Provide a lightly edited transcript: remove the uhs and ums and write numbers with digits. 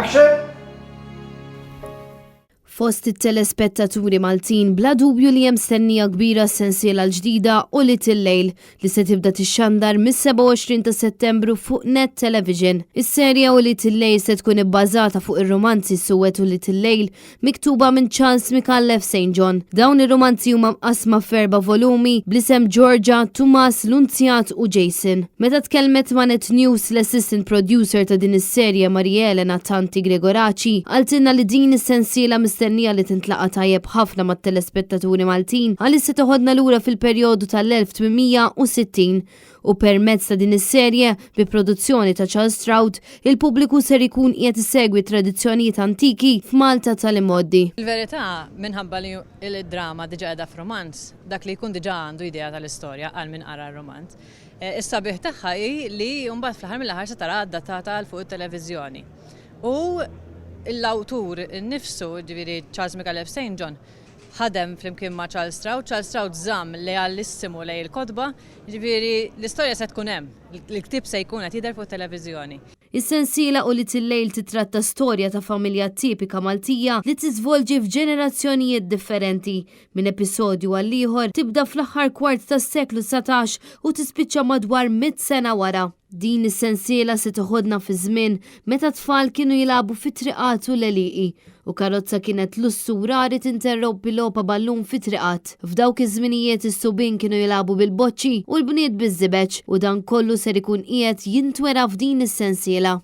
Action! Fost it-telespettaturi Maltin bla dubju li hemm stennija kbira s-sensiela l-ġdida u Little Lejl li se tibda tixxandar mis-27 ta' Settembru fuq Net Television. Is-serje u Little Lejl se tkun ibbażata fuq ir-romanzi Suwed u Little Lejl miktuba minn Charles Micallef St. John. Dawn ir-rumanzi huma mqassma f'erba' volumi bl-isem Georgia, Tumas, Lunzjat u Jason. Meta tkellmet ma' Net News, l-assistant producer ta' din is-serje Maria Elena Tanti Gregoraci qaltilna li din is-sensiela mistennija li tintlaqa' tajjeb ħafna mat-telespettaturi Maltin għaliex se toħodna lura fil-perjodu tal-1860 U permezz ta' din is-serje, bi produzzjoni ta' Charles Stroud, il-pubbliku ser ikun qiegħed isegwi t-tradizzjonijiet antiki f'Malta tal-imgħoddi. Fil-verità, minħabba li l-drama diġà qiegħda f'rumanz, dak li jkun diġà għandu idea tal-istorja għal min qara r-rumanz. Is-sabiħ tagħha hi li mbagħad fl-aħħar mill-aħħar se taraha adattata għal fuq it-televiżjoni. U l-awtur innifsu, jiġifieri Charles Micallef St. John, ħadem flimkien ma' Charles Stroud. Charles Stroud żamm lealissimu lejn il-kotba, jiġifieri l-istorja se tkun hemm, il-ktieb se jkun qed jidher fuq it-televiżjoni. Is-sensiela Ulied il-Lejl titratta storja ta' familja tipika Maltija li tiżvolġi f'ġenerazzjonijiet differenti. Minn episodju għal ieħor tibda fl-aħħar kwart tas-seklu 19 u tispiċċa madwar mitt sena wara. Din is-sensiela se toħodna fi żmien meta t-tfal kienu jilagħbu fit-triqat u l-għelieqi, u karozza kienet lussu rari tinterrompi logħba ballun fit-triqat. F'dawk iż-żminijiet is-subien kienu jilagħbu bil-boċċi u l-bniet biż-żibeġ u dan kollu ser ikun qiegħed jintwera f'din is-sensiela.